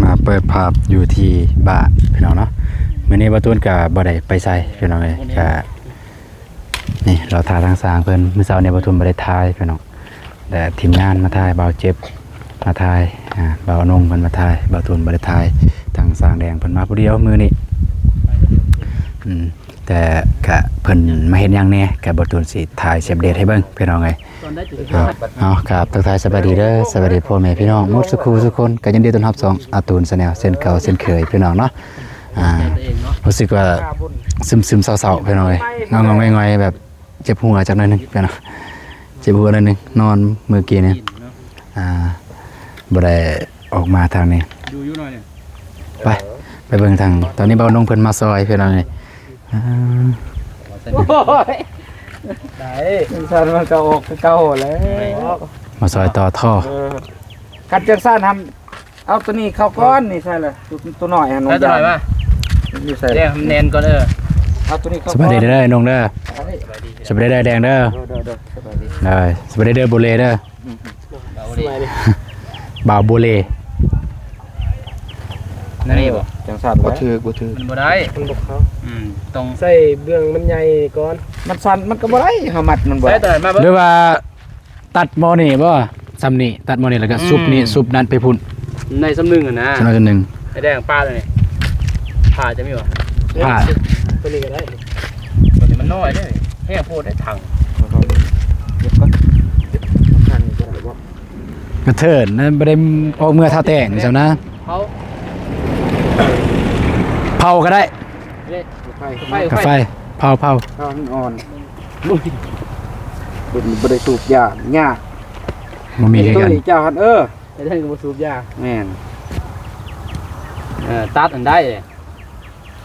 ມາເປີດພາບຢູ່ທີ່ບ້ານພີ່ນ້ອງເນາະ. ມື້ນີ້ບ່າວຕູນກໍບໍ່ໄດ້ໄປໃສພີ່ນ້ອງເອີຍ ກໍນີ້ລໍຖ້າທາງຊ່າງເພິ່ນ. ມື້ເຊົ້ານີ້ບ່າວຕູນບໍ່ໄດ້ຖ່າຍພີ່ນ້ອງ ແຕ່ທີມງານມາຖ່າຍ ບ່າວເຈັບມາຖ່າຍ ອ່າ ບ່າວນົງເພິ່ນມາຖ່າຍ ບ່າວຕູນບໍ່ໄດ້ຖ່າຍ. ທາງຊ່າງແດງເພິ່ນມາຜູ້ດຽວມື້ນີ້ ອືມ ແຕ່ກະເພິ່ນມາເຮັດຫຍັງແດ່ ກະບ່າວຕູນຊິຖ່າຍເຊບເດດໃຫ້ເບິ່ງພີ່ນ້ອງເອີຍ. ເອົາ ເອົາ ກາບທັກທາຍສະບາຍດີເດີ ສະບາຍດີພໍ່ແມ່ພີ່ນ້ອງໝົດສູ່ຄູ່ສູ່ຄົນ ກະຍິນດີຕ້ອນຮັບຊ່ອງອາຕູນແຊນແນວ ເຊັ່ນເກົ່າເຊັ່ນເຄີຍພີ່ນ້ອງເນາະ. ອ່າ ຮູ້ສຶກວ່າຊຶມໆເສົ້າໆ ພີ່ນ້ອງເອີຍ ງອຍໆ ງອຍໆ ແບບເຈັບຫົວຈັກໜ້ອຍໜຶ່ງພີ່ນ້ອງ ເຈັບຫົວໜ້ອຍໜຶ່ງ ນອນມື້ກີ້ນີ້ ອ່າ ບໍ່ໄດ້ອອກມາທາງນີ້ ໄປ ໄປເບິ່ງທາງ ຕອນນີ້ບ່າວນົງເພິ່ນມາຊອຍພີ່ນ້ອງເອີຍ. ອ່າ ໂອ້ຍ ໄດ້ ຈັ່ງຊັ້ນມັນກໍອອກຄືເກົ່າແລ້ວ ມາຊອຍຕໍ່ທໍ່. ເອີ ຄັນຈັ່ງຊັ້ນຫັ້ນ ເອົາໂຕນີ້ເຂົ້າກ່ອນ ນີ້ໃສ່ລະ ໂຕ ໂຕນ້ອຍຫັ້ນ ໃສ່ໂຕນ້ອຍມາ ຢູ່ໃສ່ ແດງແໜ້ນກ່ອນ. ເອີ ເອົາໂຕນີ້ເຂົ້າກ່ອນ. ສະບາຍດີເດີນ້ອງເດີ ສະບາຍດີເດີແດງເດີ ເດີ ເດີ ເດີ ສະບາຍດີ ໄດ້ ສະບາຍດີເດີ ໂບເລເດີ. ອືມ ສະບາຍດີ ບ່າວໂບເລ ນັ້ນນີ້ບໍ່ ຈັ່ງຊັ້ນ ບໍ່ຖືກ ບໍ່ຖືກ ມັນບໍ່ໄດ້ ມັນບໍ່ເຂົ້າ. ອືມ ຕ້ອງໃສ່ເບື້ອງມັນໃຫຍ່ກ່ອນ ມັນສັ້ນ ມັນກໍບໍ່ໄດ້ ເຮົາມັດມັນບໍ່ໄດ້ ໃສ່ໂຕນັ້ນມາເບິ່ງ ຫຼືວ່າຕັດໝໍ້ນີ້ບໍ່ ຊ່ຳນີ້ ຕັດໝໍ້ນີ້ ແລ້ວກໍ ອືມ ຊຸບນີ້ ຊຸບນັ້ນໄປພຸ້ນ ໄດ້ຊ່ຳໜຶ່ງຫັ້ນນະ ຊ່ຳນັ້ນສ່ຳໜຶ່ງ. ໄອ້ແດງ ປາໂຕນີ້ ປາຈະມີບໍ່ ປາ ໂຕນີ້ກໍໄດ້ ໂຕນີ້ມັນນ້ອຍເດ້ ແຮງໂພດໄດ້ຖັງ ເກັບກ່ອນ ເກັບຄັນນີ້ກໍໄດ້ບໍ່ ກະເທີນນະ ບໍ່ໄດ້ອອກເມືອທ່າແຕ່ງຊັ້ນນະ ເຜົາ ເຜົາກໍໄດ້ ເດ້ ໄຟ ໄຟ ກະໄຟ ເຜົາ ເຜົາ ເຜົາ ເຜົາອ່ອນ ບໍ່ໄດ້ສູບຢາ ຍາກ ບໍ່ມີຄືກັນ ເຈົ້າຫັ້ນ ເອີ ໄອ້ແດງກໍບໍ່ສູບຢາ ແມ່ນ ເອີ ຕັດອັນໃດ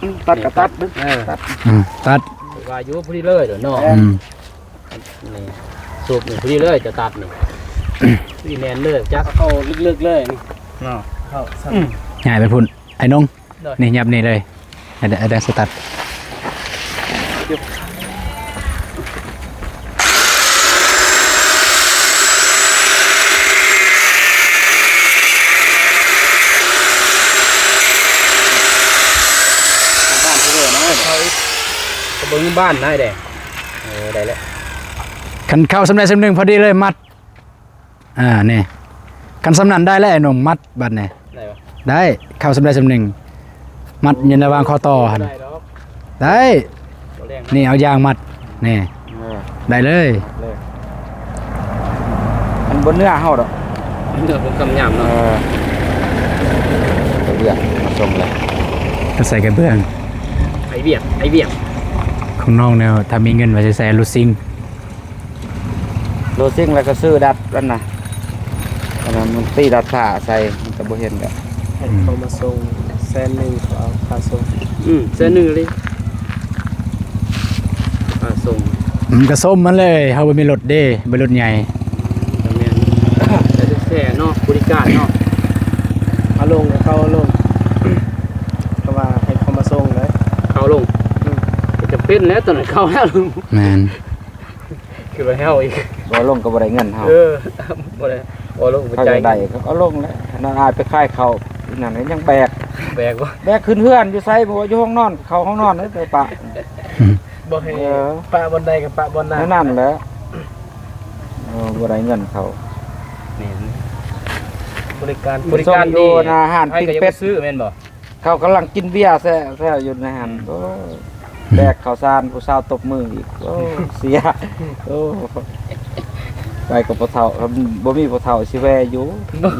ອືມ ຕັດກໍຕັດ ເອີ ຕັດ ອືມ ຕັດ ວ່າຢູ່ພໍດີເລີຍເນາະ ອືມ ນີ້ ສູບນີ້ພໍດີເລີຍ ຈະຕັດນີ້ ນີ້ແໜ້ນເລີຍ ຈັກເຂົ້າເລິກໆເລີຍນີ້ເນາະ ເຂົ້າ ອືມ ຍ້າຍໄປພຸ້ນ ໄອ້ນົງ ໂດຍ ນີ້ຫຍັບນີ້ເລີຍ ໃຫ້ໄດ້ ໃຫ້ໄດ້ສະຕັດ ບ້ານເພິ່ນເອີ້ນເນາະ ເຂົ້າອີກ ໄປເບິ່ງບ້ານນາຍແດງ ເອີ ໄດ້ແລ້ວ ຄັນເຂົ້າສ່ຳໃດສ່ຳໜຶ່ງພໍດີເລີຍ ມັດ ອ່າ ນີ້ ຄັນສ່ຳນັ້ນໄດ້ແລ້ວ ໄອ້ໜຸ່ມ ມັດບາດນີ້ ໄດ້ບໍ່ ໄດ້ ເຂົ້າສ່ຳໃດສ່ຳໜຶ່ງ ມັດຢູ່ລະຫວ່າງຂໍ້ຕໍ່ຫັ້ນ ໄດ້ດອກ ໄດ້ ບໍ່ແລງ ນີ້ເອົາຢາງມັດ ນີ້ ເອີ ໄດ້ເລີຍ ມັດເລີຍ ມັນບໍ່ເໜືອເຮົາດອກ ເໜືອຄົນກຳຍຳເນາະ ເອີ ກະເບື້ອງມາສົ່ງແລ້ວ ກໍໃສ່ກະເບື້ອງ ໄອວຽກ ໄອວຽກ ຂອງນ້ອງແນວ ຖ້າມີເງິນວ່າຊິໃສ່ລົດຊິງ ໂລຊິງ ແລ້ວກໍຊື້ດັດນັ້ນນະ ອັນນັ້ນມັນຕີດັດຜ້າໃສ່ ມັນກໍບໍ່ເຫັນແລ້ວ ໃຫ້ເຂົາມາສົ່ງແສນໜຶ່ງ ເຂົາເອົາຄ່າສົ່ງ ອືມ ແສນໜຶ່ງອີ່ຫຼີ ຄ່າສົ່ງ ມັນກໍສົມມັນເລີຍ ເຮົາບໍ່ມີລົດເດ້ ບໍ່ມີລົດໃຫຍ່ ກໍແມ່ນ ແຕ່ແທ້ເນາະ ບໍລິການເນາະ ເອົາລົງ ເຂົາເອົາລົງ ເຂົາວ່າໃຫ້ເຂົາມາສົ່ງເລີຍ ເຂົາລົງ ອືມ ກໍຈຳເປັນແລ້ວ ຕອນນັ້ນເຂົາແລ້ວ ແມ່ນ ຄືວ່າເຮົາອີກ ບໍ່ລົງກໍບໍ່ໄດ້ເງິນເຮົາ ເອີ ບໍ່ໄດ້ ບໍ່ລົງໄປ ເຂົາຢາກໄດ້ ເຂົາກໍລົງແຫຼະ ອັນນັ້ນອາຍໄປຂາຍເຂົ້າ ອີ່ນັ້ນຍັງແບກ ແບກບໍ່ ແບກຂຶ້ນເຮືອນຢູ່ໃສ ບໍ່ວ່າຢູ່ຫ້ອງນອນ ເຂົ້າຫ້ອງນອນໄປປະ ບໍ່ໃຫ້ ເອີ ປະບ່ອນໃດກໍປະບ່ອນນັ້ນ ນັ້ນແຫຼະ ເອີ ບໍ່ໄດ້ເງິນເຂົາ ແມ່ນ ບໍລິການ ບໍລິການດີ ຢູ່ຮ້ານ ໃຜກໍຢາກໄປຊື້ແມ່ນບໍ່? ເຂົາກຳລັງກິນເບຍແຊະໆຢູ່ໃນຫັ້ນ ອືມ ໂອ້ຍ ແບກເຂົ້າສານ ຜູ້ສາວຕົບມືອີກ ໂອ້ ເສຍ ໂອ້ ໄປກັບພໍ່ເຖົ້າ ບໍ່ມີພໍ່ເຖົ້າຊິແວ່ຢູ່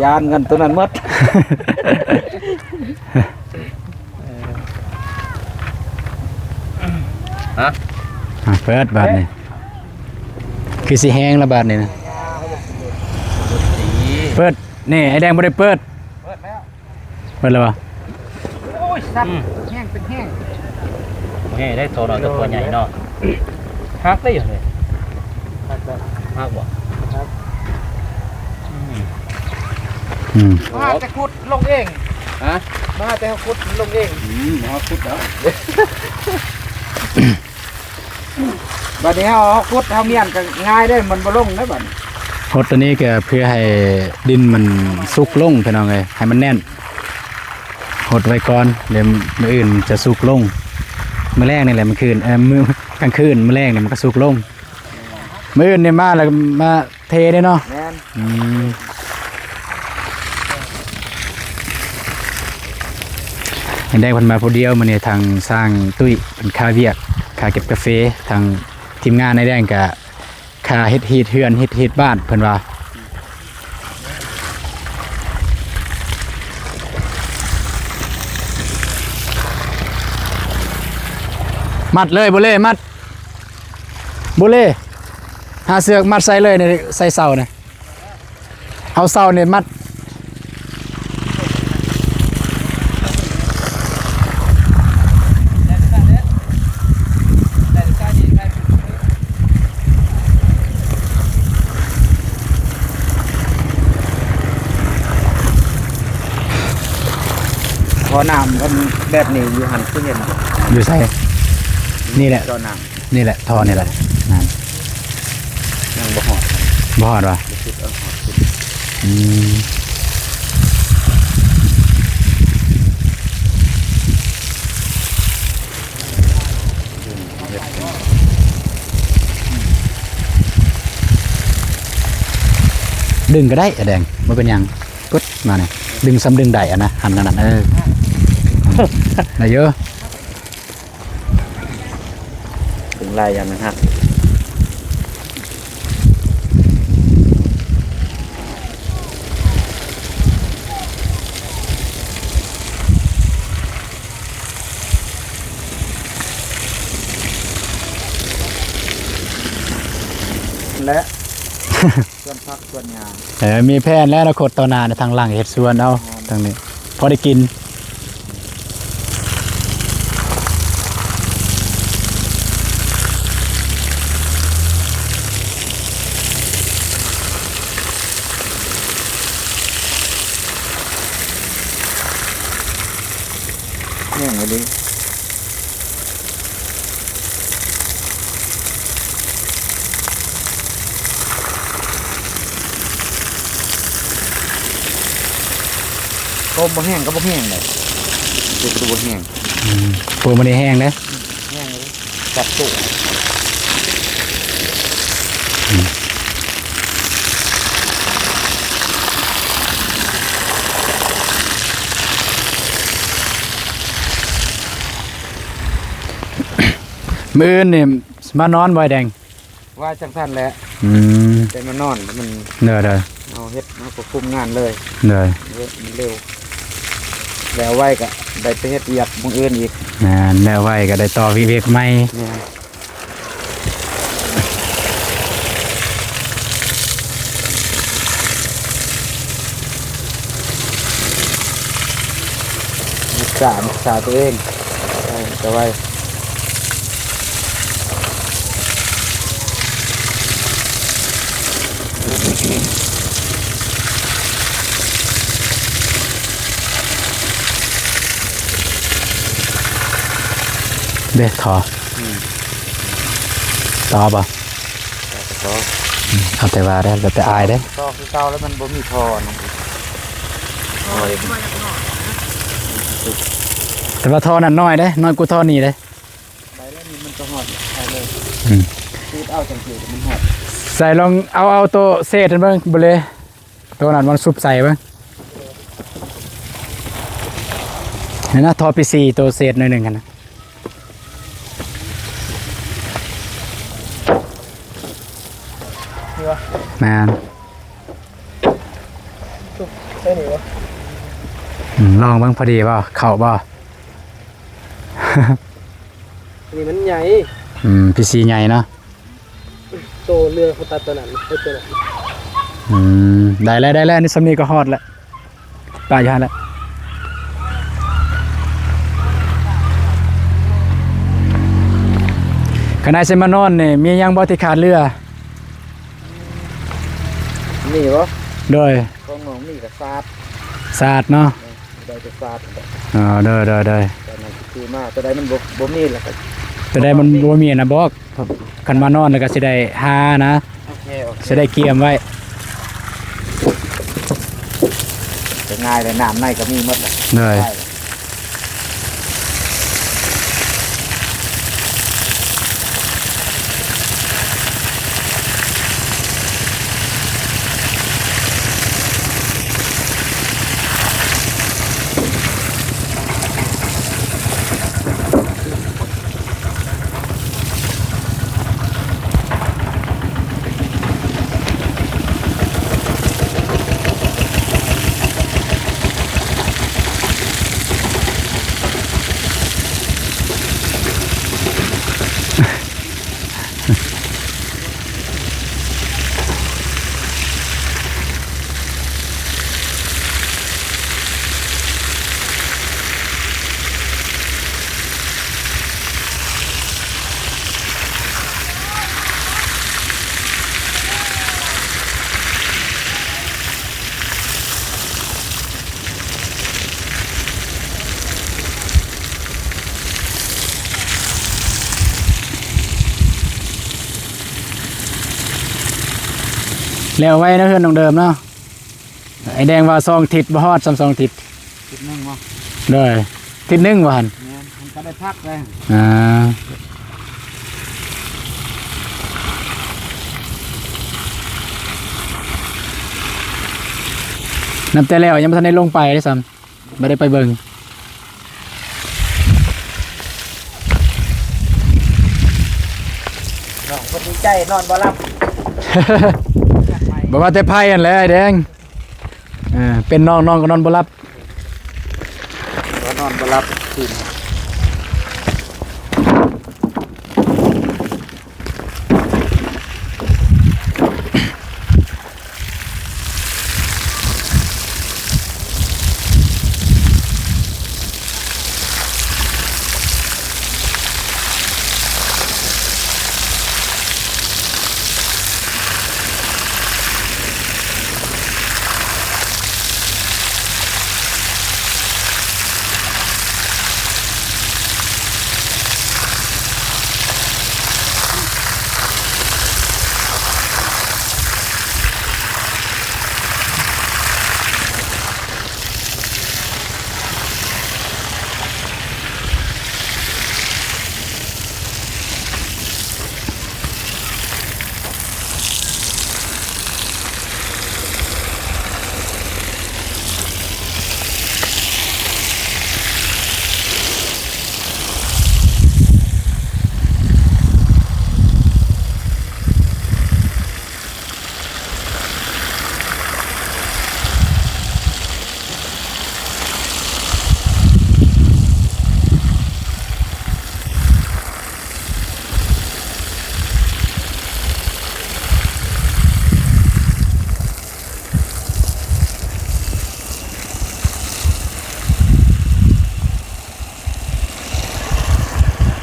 ຢ້ານເງິນໂຕນັ້ນໝົດ ຮະ ອ່ະ ເປີດບາດນີ້ ຄືຊິແຮງລະບາດນີ້ນະ ເປີດ ນີ້ ໄອ້ແດງບໍ່ໄດ້ເປີດ ເປີດແລ້ວ ເປີດແລ້ວບໍ່? ໂອ້ຍ ສັດ ອືມ ແຮງເປັນແຮງ ບໍ່ແຮງໄດ້ ໂຕນ້ອຍກັບໂຕໃຫຍ່ເນາະ ຫັກໄດ້ຢູ່ນີ້ ຫັກໄດ້ ຫັກບໍ່? ຫັກ ອືມ ອືມ ມາແຕ່ຂຸດລົງເອງ ຮະ ມາແຕ່ຂຸດລົງເອງ ອືມ ມາຂຸດເນາະ ບາດນີ້ເຮົາ ເຮົາຂຸດເຮົາມ້ຽນກໍງ່າຍເດ້ ມັນບໍ່ລົງເດ້ບາດນີ້ ຫົດຕົວນີ້ກໍເພື່ອໃຫ້ດິນມັນຊຸກລົງ ພີ່ນ້ອງເອີຍ ໃຫ້ມັນແໜ້ນ ຫົດໄວ້ກ່ອນ ແລ້ວມື້ອື່ນຈະສຸກລົງ. ມື້ແລງນີ້ແຫຼະ ມື້ຄືນ ເອີ ມື້ກາງຄືນ ມື້ແລງນີ້ມັນກໍສຸກລົງ. ມື້ອື່ນນີ້ມາແລ້ວມາເທເດ້ເນາະ. ແມ່ນ. ອືມ ເຫັນໄດ້ເພິ່ນມາຜູ້ດຽວ ມື້ນີ້ທາງຊ່າງຕຸ້ຍເພິ່ນຄາວຽກ ຄາເກັບກາເຟ. ທາງທີມງານອ້າຍແດງກະ ຄ່າເຮັດຮີດເຮືອນ ເຮັດຮີດບ້ານເພິ່ນວ່າ. ມັດເລີຍ ໂບເລ ມັດ ໂບເລ ຫາເຊືອກມັດໃສ່ເລີຍ ໃສ່ເສົານະ. ເອົາເສົານີ້ມັດ. ທໍ່ນ້ຳມັນແບບນີ້ຢູ່ຫັ້ນຄືເຫັນ. ຢູ່ໃສ? ນີ້ແຫຼະ ທໍ່ນ້ຳ. ນີ້ແຫຼະ ທໍ່ນີ້ແຫຼະ ນັ້ນ ຍັງບໍ່ຮອດ ບໍ່ຮອດຫວາ? ບໍ່ສຸດ ເອີ ຮອດສຸດ. ອືມ ດຶງກໍໄດ້ ອາແດງ ບໍ່ເປັນຫຍັງ. ປຶດມານີ້ ດຶງສ່ຳດຶງໄດ້ຫັ້ນນະ ຫັ້ນນັ້ນ ເອີ ໄດ້ຢູ່. ເປັນລາຍຢ່າງນັ້ນຮະ ແລະ ສວນຜັກສວນຫຍ້າ. ເອີ ມີແຜນແລ້ວອະນາຄົດຕໍ່ໜ້າ ທາງຫຼັງເຮັດສວນເອົາ ແມ່ນ ທາງນີ້ພໍໄດ້ກິນ. ແຫ້ງອີ່ຫຼີ. ໂອ້ ບໍ່ແຫ້ງກໍບໍ່ແຫ້ງເດ້ ຄືບໍ່ແຫ້ງ. ອືມ ໂອ້ ມັນໄດ້ແຫ້ງເດ້ ແຫ້ງເດ້ ຈັບໂຕ. ອືມ ມື້ອື່ນນີ້ມານອນບໍ່ອ້າຍແດງ? ວ່າຈັ່ງຊັ້ນແຫຼະ. ອືມ ແຕ່ມານອນມັນ ໂດຍໆ ເຮົາເຮັດ ເຮົາກໍຄຸມງານເລີຍ. ໂດຍ ເອີ ມັນເລັວ ແລ້ວໄວກໍໄດ້ໄປເຮັດວຽກມື້ອື່ນອີກ. ແມ່ນ ແລ້ວໄວກໍໄດ້ຕໍ່ວຽກໃໝ່. ແມ່ນ. ຮັກສາ ຮັກສາຕົວເອງ ໄວກໍໄວ. ເດ້ ທໍ່ ອືມ ຕໍ່ບໍ່? ຕໍ່ກໍຕໍ່ ອືມ ເອົາແຕ່ວ່າເດີ້ ແລ້ວແຕ່ອ້າຍເດີ້. ຕໍ່ຄືເກົ່າແລ້ວ ມັນບໍ່ມີທໍ່ນະ. ແຕ່ວ່າທໍ່ນັ້ນນ້ອຍເດ້ ນ້ອຍກວ່າທໍ່ນີ້ເດ້. ໄປແລ້ວນີ້ມັນກໍຮອດໄປເລີຍ. ອືມ ຈູດເອົາຈັ່ງຊີ້ມັນຮອດ. ໃສ່ລອງເອົາ ເອົາໂຕເສດຫັ້ນເບິ່ງ ບໍ່ເລີຍ ໂຕນັ້ນມັນຊຸບໃສ່ເບິ່ງ. ນີ້ນະ ທໍ່ປີສີ່ ໂຕເສດໜ້ອຍໜຶ່ງຫັ້ນນະ. ນີ້ຫວາ? ແມ່ນ. ໃສ່ນີ້ຫວາ? ອືມ ລອງເບິ່ງ ພໍດີບໍ່? ເຂົ້າບໍ່? ນີ້ມັນໃຫຍ່. ອືມ ພີຊີໃຫຍ່ເນາະ. ໂຕເຮືອເຂົາຕັດຕົວນັ້ນ ເຮັດຕົວນັ້ນ. ອືມ ໄດ້ແລ້ວ ໄດ້ແລ້ວ ນີ້ ສ່ຳນີ້ກໍຮອດແລ້ວ ປະຢູ່ຫັ້ນແຫຼະ. ຄັນອ້າຍຊິມານອນນີ້ ມີຫຍັງບໍ່ທີ່ຂາດເຫຼືອ? ມີບໍ່? ໂດຍ ຂອງນ້ອງມີກໍສາດ. ສາດເນາະ. ໄດ້ແຕ່ສາດ. ອໍ ໂດຍໆໆ ແຕ່ນັ້ນຄືມາ ຕົວໃດມັນບໍ່ ບໍ່ມີແລ້ວກໍ ຕົວໃດມັນບໍ່ມີນະ ບອກ. ຄັນມານອນແລ້ວກໍຊິໄດ້ຫານະ. ໂອເຄ ໂອເຄ ຊິໄດ້ກຽມໄວ້. ກໍງ່າຍແລ້ວ ນ້ຳໃນກໍມີໝົດແລ້ວ. ໂດຍ ງ່າຍແລ້ວ. ແລ້ວໄວເນາະ ເຮືອນນ້ອງເດີມເນາະ. ໄອ້ແດງວ່າສອງທິດ ບໍ່ຮອດຊ້ຳສອງທິດ. ທິດໜຶ່ງບໍ່? ໂດຍ ທິດໜຶ່ງວ່າຫັ້ນ. ແມ່ນ ມັນກໍໄດ້ພັກແລ້ວ. ອ່າ ນັບແຕ່ແລ້ວຍັງບໍ່ທັນໄດ້ລົງໄປເດ້ຊ້ຳ. ບໍ່ໄດ້ໄປເບິ່ງ. ນ້ອງເພິ່ນດີໃຈນອນບໍ່ຫຼັບ. ບໍ່ວ່າແຕ່ໃຜຫັ້ນແຫຼະ ອ້າຍແດງ. ເອີ ເປັນນ້ອງ ນ້ອງກໍນອນບໍ່ຫຼັບ. ວ່ານອນບໍ່ຫຼັບຄືນ.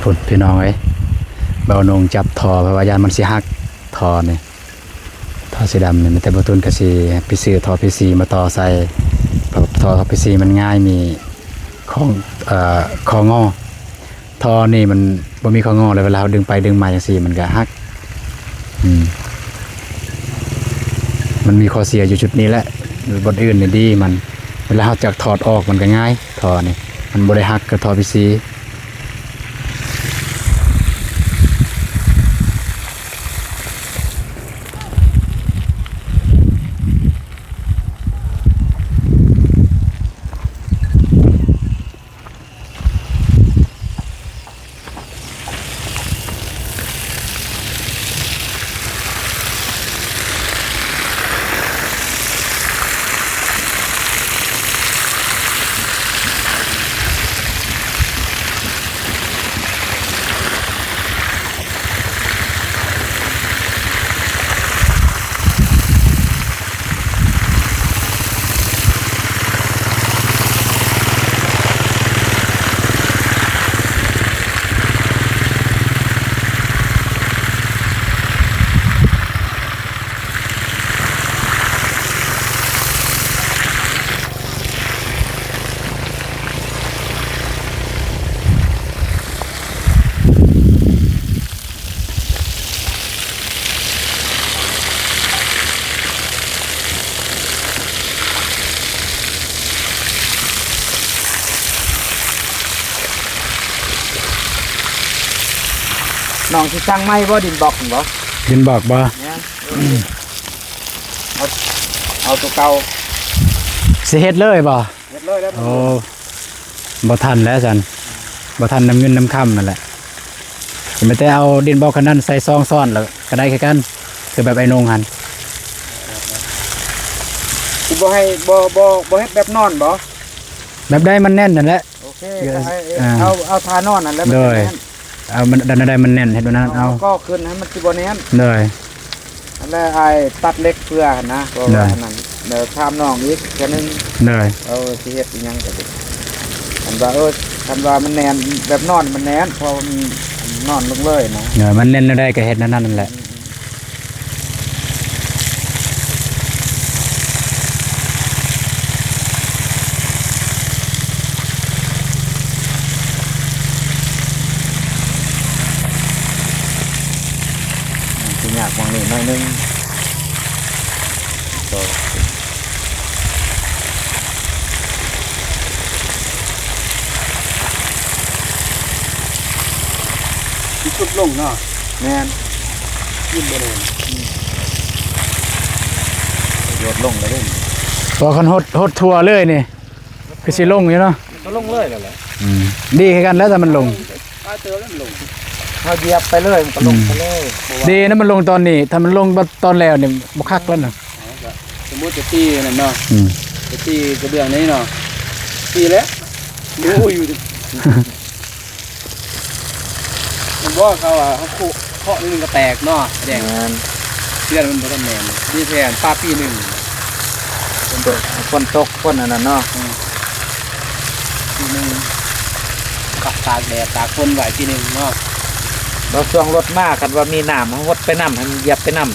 ພຸ້ນ ພີ່ນ້ອງເອີຍ ບ່າວນົງຈັບທໍ່ ເພາະວ່າຢ້ານມັນຊິຫັກ ທໍ່ນີ້ ທໍ່ສີດຳນີ້. ແຕ່ບ່າວຕຸນກໍຊິໄປຊື້ທໍ່ພີຊີມາຕໍ່ໃສ່ ເພາະທໍ່ພີຊີມັນງ່າຍ ມີຂອງ ເອີ ຂໍ້ງໍ. ທໍ່ນີ້ມັນບໍ່ມີຂໍ້ງໍ ແລ້ວເວລາເຮົາດຶງໄປດຶງມາຈັ່ງຊີ້ ມັນກໍຫັກ. ອືມ ມັນມີຂໍ້ເສຍຢູ່ຈຸດນີ້ແຫຼະ. ບ່ອນອື່ນນີ້ດີມັນ ເວລາເຮົາຈະຖອດອອກມັນກໍງ່າຍ. ທໍ່ນີ້ມັນບໍ່ໄດ້ຫັກຄືທໍ່ພີຊີ. ນ້ອງຊິສັ່ງໃໝ່ບໍ່ ດິນບລັອກຫັ້ນບໍ່? ດິນບລັອກບໍ່? ແມ່ນ ເອົາ ເອົາຕົວເກົ່າ. ຊິເຮັດເລີຍບໍ່? ເຮັດເລີຍແລ້ວ. ໂອ້ ບໍ່ທັນແລ້ວຊັ້ນ ບໍ່ທັນນຳເງິນນຳຄຳນັ້ນແຫຼະ. ມີແຕ່ເອົາດິນບລັອກຄັນນັ້ນໃສ່ຊອງຊ້ອນ ແລ້ວກໍໄດ້ຄືກັນ ຄືແບບໄອ້ນົງຫັ້ນ. ຊິບໍ່ໃຫ້ ບໍ່ ບໍ່ ບໍ່ເຮັດແບບນອນບໍ່? ແບບໃດມັນແໜ້ນນັ້ນແຫຼະ. ໂອເຄ ເອີ ກໍໃຫ້ ອ່າ ເອົາ ເອົາທ່ານອນນັ້ນແຫຼະ. ໂດຍ ມັນແໜ້ນ ເອົາມັນ ອັນໃດມັນແໜ້ນ ເຮັດແບບນັ້ນ. ເອົາ ເອົາ ກໍຂຶ້ນໃຫ້ມັນຊິບໍ່ແໜ້ນ. ໂດຍ ອັນແລະ ອ້າຍຕັດເຫຼັກເພື່ອຫັ້ນນະ ເພາະວ່າ ໂດຍ ອັນນັ້ນ ແລ້ວຖາມນ້ອງອີກເທື່ອໜຶ່ງ. ໂດຍ ເອີ ຊິເຮັດອີ່ຫຍັງກໍດີ ຄັນວ່າ ເອີ ຄັນວ່າມັນແໜ້ນ ແບບນອນມັນແໜ້ນ ເພາະວ່າມັນນອນລົງເລີຍນະ. ໂດຍ ມັນແໜ້ນແນວໃດກໍເຮັດແນວນັ້ນນັ້ນແຫຼະ. ຊິຍາກໝ່ອງນີ້ໜ້ອຍໜຶ່ງ. ທີ່ສຸດລົງເນາະ. ແມ່ນ ຂຶ້ນໄປເລີຍ ອືມ ຍອດລົງແລ້ວເດ້. ບໍ່ ຄັນຫົດ ຫົດທົ່ວເລີຍນີ້ ຄືຊິລົງຢູ່ເນາະ. ກໍລົງເລີຍແລ້ວແຫຼະ. ອືມ ດີຄືກັນແລ້ວ ຖ້າມັນລົງ ຫຼາຍເຕີບແລ້ວມັນລົງ ເຮົາຢຽບໄປເລີຍ ມັນກໍລົງໄປເລີຍ. ອືມ ເພາະວ່າ ດີນະ ມັນລົງຕອນນີ້ ຖ້າມັນລົງຕອນແລ້ວນີ້ບໍ່ຄັກແລ້ວນະ. ເອົາ ກໍສົມມຸດຈະຕີນັ້ນເນາະ. ອືມ ຈະຕີກະເບື້ອງນີ້ເນາະ ຕີແລ້ວ ໂອ້ຍ ຢູ່ ມັນບໍ່ ເຂົາວ່າເຮົາໂຄະ ເຄາະນິດໜຶ່ງກໍແຕກເນາະ ແດງ. ແມ່ນ ເຮືອນມັນບໍ່ທັນແໜ້ນ ມີແຕ່ປາປີໜຶ່ງ ຝົນຕົກ ຝົນຕົກ ຝົນອັນນັ້ນເນາະ. ອືມ ປີໜຶ່ງ ຕາກ ຕາກແດດຕາກຝົນໄວ້ປີໜຶ່ງເນາະ. ແລ້ວຊ່ວງລົດມາ ຄັນວ່າມີນ້ຳ ເຮົາຫົດໄປນຳ ໃຫ້ມັນຢຽບໄປນຳ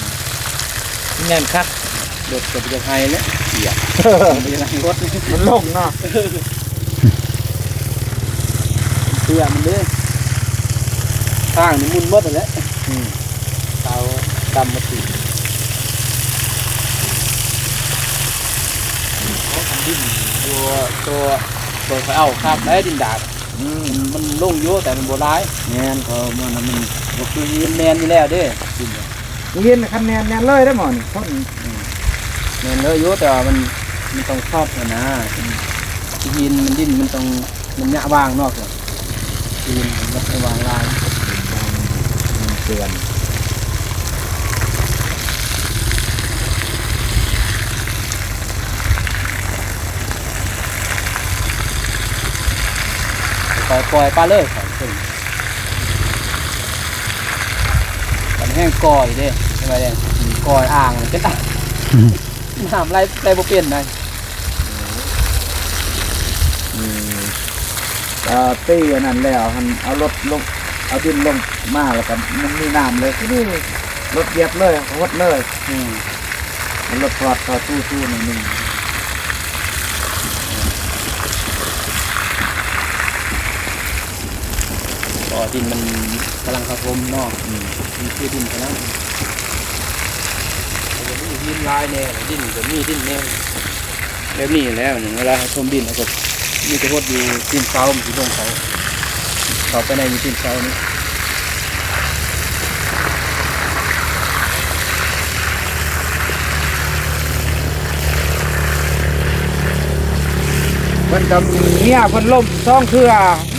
ແມ່ນຄັກ. ລົດກໍບໍ່ຢາກໃຫ້ແຫຼະ ເສຍ ບໍ່ຢາກໃຫ້ລົດ ມັນລົງເນາະ ເສຍມັນເດ້. ທາງນີ້ໝຸ່ນໝົດຫັ້ນແຫຼະ. ອືມ ເອົາດຳມາຕິດ ເອົາຄັນດິນຢູ່ໂຕ ໂຕເຂົາເອົາຄັກໄດ໋ ດິນດາດ. ອືມ ມັນ ມັນລົງຢູ່ ແຕ່ມັນບໍ່ຫຼາຍ. ແມ່ນ ເພາະມັນ ມັນບໍ່ຄືຫີນ ແໜ້ນຢູ່ແລ້ວເດ້ ດິນ. ຫີນຄັນແໜ້ນ ແໜ້ນເລີຍເດ້ໝໍນີ້ ຄົນ ອືມ ແໜ້ນເລີຍຢູ່ ແຕ່ວ່າມັນ ມັນຕ້ອງຊອບຫັ້ນນະ. ອືມ ຫີນມັນ ດິນມັນຕ້ອງ ມັນຍະຫວ່າງນອກ ດີນມັນບໍ່ໃຫ້ວາງລາຍ ມັນເຈື່ອນ. ໄປປ່ອຍປາເລີຍ ໄປເພິ່ນ ມັນແຫ້ງກ່ອຍເດ້ ເຫັນບໍ່ເດ້ ກ່ອຍອ່າງເປັນອ່າງ ນ້ຳໄຫຼ ໄຫຼບໍ່ເປັນໃດ. ອືມ ກໍຕີອັນນັ້ນແລ້ວຫັ້ນ ເອົາລົດລົງ ເອົາດິນລົງມາ ແລ້ວກໍມັນມີນ້ຳເລີຍ ນີ້ລົດຢຽບເລີຍ ຫົດເລີຍ. ອືມ ລົດຖອດເຂົ້າຕູ້ໆໜ້ອຍໜຶ່ງ ເພາະວ່າດິນມັນກຳລັງເຂົ້າຖົມເນາະ. ອືມ ມັນຄືດິນກຳລັງ ມັນກໍມີດິນຫຼາຍແດ່ ດິນກໍມີດິນແດ່. ແບບນີ້ແຫຼະ ເວລາເຮົາຖົມດິນ ເຮົາກໍມີແຕ່ຫົດຢູ່ຕີນເສົາ ມັນຊິລົງເຂົາ ເຂົ້າໄປໃນຢູ່ຕີນເສົານີ້. ເພິ່ນກໍເມຍເພິ່ນລົ້ມສອງເທື່ອ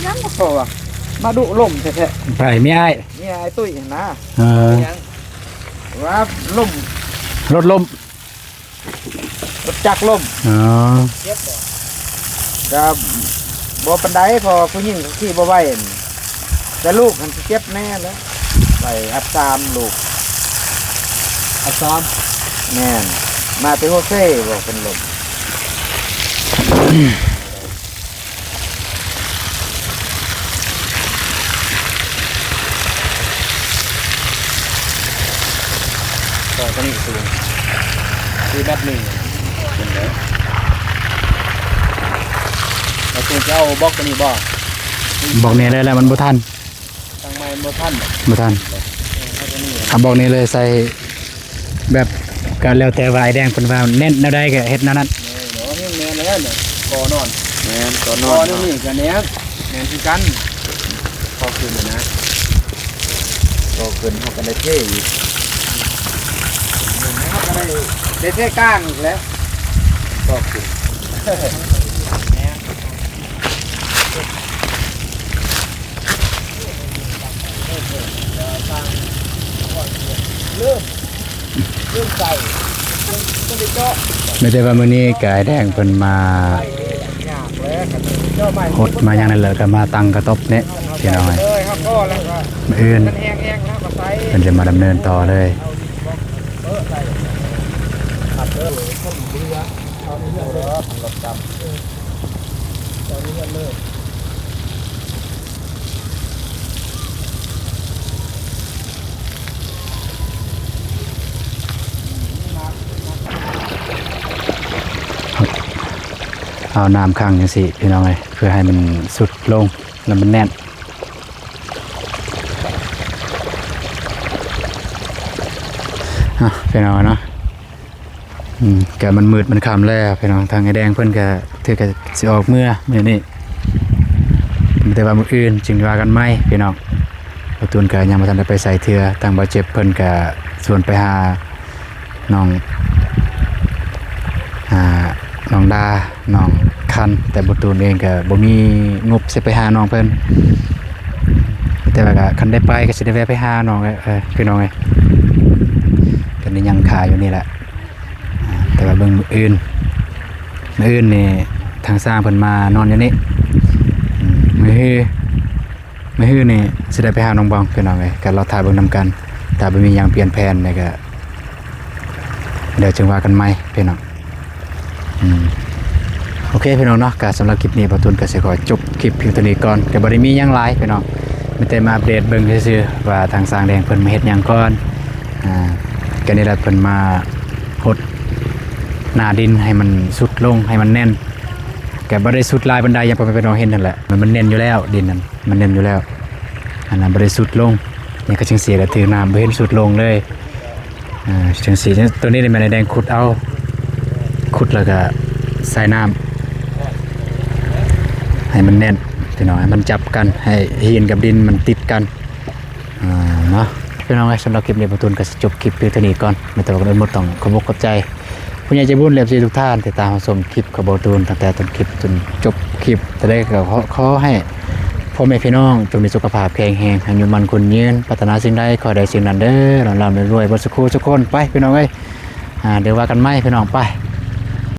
ຍັງບໍ່ພໍວ່າ ມາດຸລົ້ມແທ້ໆ. ໃຜ ເມຍອ້າຍ? ເມຍອ້າຍຕຸ້ຍຫັ້ນນະ. ເອີ ວ່າລົ້ມ ລົດລົ້ມ ລົດຈັກລົ້ມ. ອໍ ເຈັບບໍ່? ກໍບໍ່ປານໃດ ເພາະວ່າຜູ້ຍິງເຂົາຂີ່ບໍ່ໄຫວ ແຕ່ລູກຫັ້ນຊິເຈັບແດ່ແຫຼະ ໄປອັດສາມລູກ ອັດສາມ. ແມ່ນ ມາແຕ່ຫົວເຊບໍ່ ເພິ່ນລົ້ມ. ກໍຕົວນີ້ສູງສີ່ແມັດໜຶ່ງ ເຫັນໄດ. ແລ້ວເພິ່ນຈະເອົາບລັອກຕົວນີ້ບໍ່? ບລັອກນີ້ແຫຼະ ແລ້ວມັນບໍ່ທັນ ຕັ້ງໃໝ່ບໍ່ທັນ ບໍ່ທັນ. ເອີ ເອົາຕົວນີ້ ເອົາບລັອກນີ້ເລີຍ ໃສ່ ແບບ ກໍແລ້ວແຕ່ວ່າອ້າຍແດງເພິ່ນວ່າແໜ້ນແນວໃດກໍເຮັດແນວນັ້ນ. ແມ່ນ ແມ່ນແລ້ວ ກໍນອນ ແມ່ນ ກໍນອນ ກໍແນວນີ້ກໍແໜ້ນ ແໜ້ນຄືກັນ ກໍຂຶ້ນນະ ກໍຂຶ້ນ ເຮົາກໍໄດ້ເທອີກ ເຮົາກໍໄດ້ ໄດ້ເທກາງອີກແລ້ວ ກໍຂຶ້ນ ແມ່ນ. ມີແຕ່ວ່າມື້ນີ້ກາຍແດງເພິ່ນມາຫົດມາຫຍັງນັ້ນແຫຼະ ແລ້ວກໍມາຕັ້ງກະຕົບນີ້ພີ່ນ້ອງເອີຍ. ມື້ອື່ນເພິ່ນຈະມາດຳເນີນຕໍ່ເລີຍ. ເອົານ້ຳຂັງຈັ່ງຊີ້ພີ່ນ້ອງເອີຍ ເພື່ອໃຫ້ມັນຊຸດລົງ ແລ້ວມັນແໜ້ນ. ອ່ະ ພີ່ນ້ອງເນາະ. ອືມ ກະມັນມືດມັນຄ່ຳແລ້ວພີ່ນ້ອງ ທາງອ້າຍແດງເພິ່ນກະຖືກະຊິອອກເມືອມື້ນີ້ ແຕ່ວ່າມື້ອື່ນຈຶ່ງວ່າກັນໃໝ່ພີ່ນ້ອງ. ບ່າວຕູນກະຍັງບໍ່ທັນໄດ້ໄປໃສເທື່ອ ທາງບ່າວເຈັບເພິ່ນກະຊວນໄປຫານ້ອງ ອ່າ ນ້ອງດາ ນ້ອງຄັນ ແຕ່ບ່າວຕູນເອງກະບໍ່ມີງົບຊິໄປຫານ້ອງເພິ່ນ ແຕ່ວ່າກະຄັນໄດ້ໄປກະຊິໄດ້ແວ່ໄປຫານ້ອງ ເອີ ພີ່ນ້ອງເອີຍ ກະໄດ້ຍ່າງຂາຢູ່ນີ້ແຫຼະ. ອ່າ ແຕ່ວ່າເບິ່ງມື້ອື່ນ ມື້ອື່ນນີ້ທາງຊ່າງເພິ່ນມານອນຢູ່ນີ້ ອືມ ມື້ຮື ມື້ຮືນີ້ຊິໄດ້ໄປຫານ້ອງບອງພີ່ນ້ອງເອີຍ ກະລໍຖ້າເບິ່ງນຳກັນ ຖ້າບໍ່ມີຫຍັງປ່ຽນແຜນນີ້ກະ ດຽວຈຶ່ງວ່າກັນໃໝ່ພີ່ນ້ອງ. ອືມ ໂອເຄພີ່ນ້ອງເນາະ ກະສຳລັບຄລິບນີ້ບ່າວຕູນກະຊິຂໍຈົບຄລິບພຽງເທົ່ານີ້ກ່ອນ ກະບໍ່ໄດ້ມີຫຍັງຫຼາຍພີ່ນ້ອງ ມີແຕ່ມາອັບເດດເບິ່ງຊື່ໆ ວ່າທາງຊ່າງແດງເພິ່ນມາເຮັດຫຍັງກ່ອນ. ອ່າ ກະນີ້ລະ ເພິ່ນມາຫົດໜ້າດິນໃຫ້ມັນສຸດລົງ ໃຫ້ມັນແໜ້ນ ກະບໍ່ໄດ້ສຸດຫຼາຍປານໃດ ຢ່າງພໍ່ແມ່ພີ່ນ້ອງເຫັນຫັ້ນແຫຼະ ມັນ ມັນແໜ້ນຢູ່ແລ້ວ ດິນນັ້ນມັນແໜ້ນຢູ່ແລ້ວ ອັນນັ້ນບໍ່ໄດ້ສຸດລົງ ນີ້ກະຈັ່ງຊີ້ລະ ຖືກນ້ຳບໍ່ເຫັນສຸດລົງເລີຍ. ອ່າ ຈັ່ງຊີ້ ໂຕນີ້ແມ່ນອ້າຍແດງຂຸດເອົາ ຂຸດແລ້ວກະໃສ່ນ້ຳ ໃຫ້ມັນແໜ້ນພີ່ນ້ອງ ໃຫ້ມັນຈັບກັນ ໃຫ້ຫີນກັບດິນມັນຕິດກັນ ອ່າ ເນາະ ພີ່ນ້ອງເອີຍ. ສຳລັບຄລິບນີ້ບ່າວຕູນກະຊິຈົບຄລິບພຽງເທົ່ານີ້ກ່ອນ ມີແຕ່ວ່າກ່ອນອື່ນໝົດຕ້ອງຂອບອົກຂອບໃຈຜູ້ໃຫຍ່ໃຈບຸນ ແລະ ເອັຟຊີ ທຸກທ່ານ ທີ່ຕາມຮັບຊົມຄລິບຂອງບ່າວຕູນຕັ້ງແຕ່ຕົ້ນຄລິບຈົນຈົບຄລິບ. ຈັ່ງໃດກະຂໍ ຂໍໃຫ້ພໍ່ແມ່ພີ່ນ້ອງຈົ່ງມີສຸຂະພາບແຂງແຮງ ອາຍຸໝັ້ນຂວັນຍືນ ປາດຖະໜາສິ່ງໃດຂໍໃດສິ່ງນັ້ນເດີ ລ່ຳໆລວຍໆເບິດສູ່ຄູ່ສູ່ຄົນ ໄປພີ່ນ້ອງເອີຍ. ອ່າ ດຽວວ່າກັນໃໝ່ພີ່ນ້ອງ ໄປ